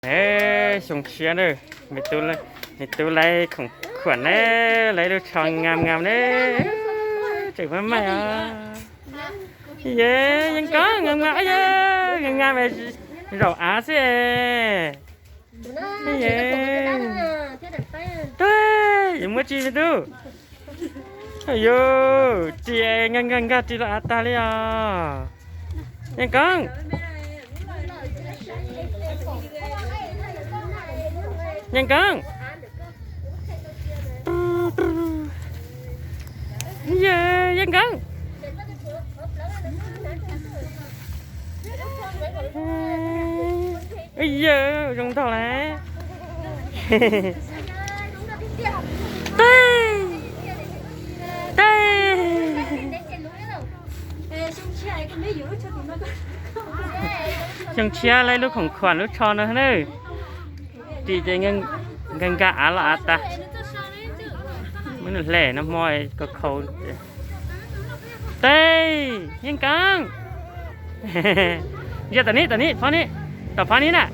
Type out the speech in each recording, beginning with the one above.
Xyoo tshiab na, me tub laiv khoom khuam na, laiv lub tsho ngam ngam na, tseem maj maj os. Yeej koob ngam ngam, yeej ngam ngam, zaum av xwb. Tuaj, yuav muab tsis me tub. Yus ris nkag nkag ris los av tag li os. Yeej koob, yeej koob, yeej koob. Yawg zoo nraug lawm. Teg, teg. Xyoo tshiab laiv lub khoom khuam lub tsho no na. Ris ces nkag nkag av los av tag. Muab nws hle nag hmo ko khau. Teg, yeej koob. Ntsia tom ni, tom ni, phov ni, tom phov ni na,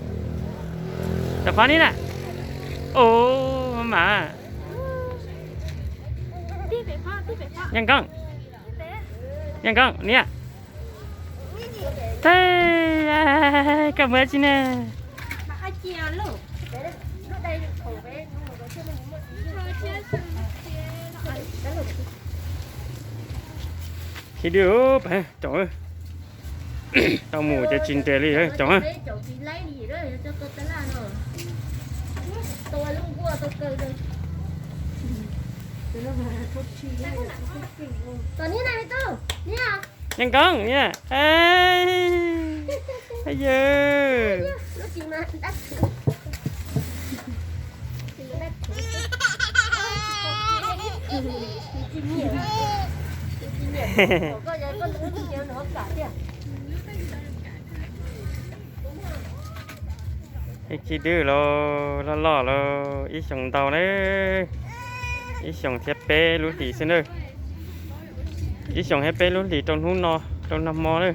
tom phov ni na. Ua, maj mam. Yeej koob, yeej koob niam. Teg, koj mus tsi na? Khi dwb, tau mus ces tsis nres li, caum. Yeej koob, yawg. Khi dwb los loj loj los ib xyoos ntau na, ib xyoos thiab peb lub hlis xwb na, ib xyoos thiab peb lub hlis rau hnub no, rau nag hmo na.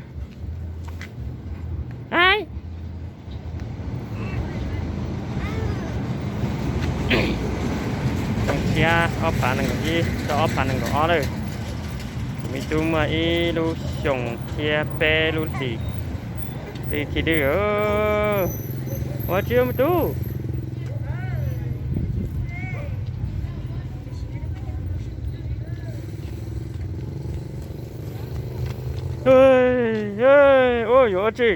Ai, xyoo tshiab ob phav nees nkaum ib rau ob phav nees nkaum ob lawm, kuv me tub muaj ib lub xyoos thiab peb lub hlis. Khi dwb, ua tsi me tub? Ua yuav ua tsi?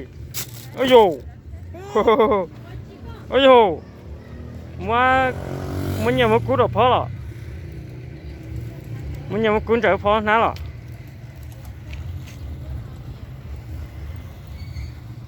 Ua yus, ua yus, muab nyiaj muab kub rau phov los? Muab nyiaj muab kub ntsaws phov hnab los?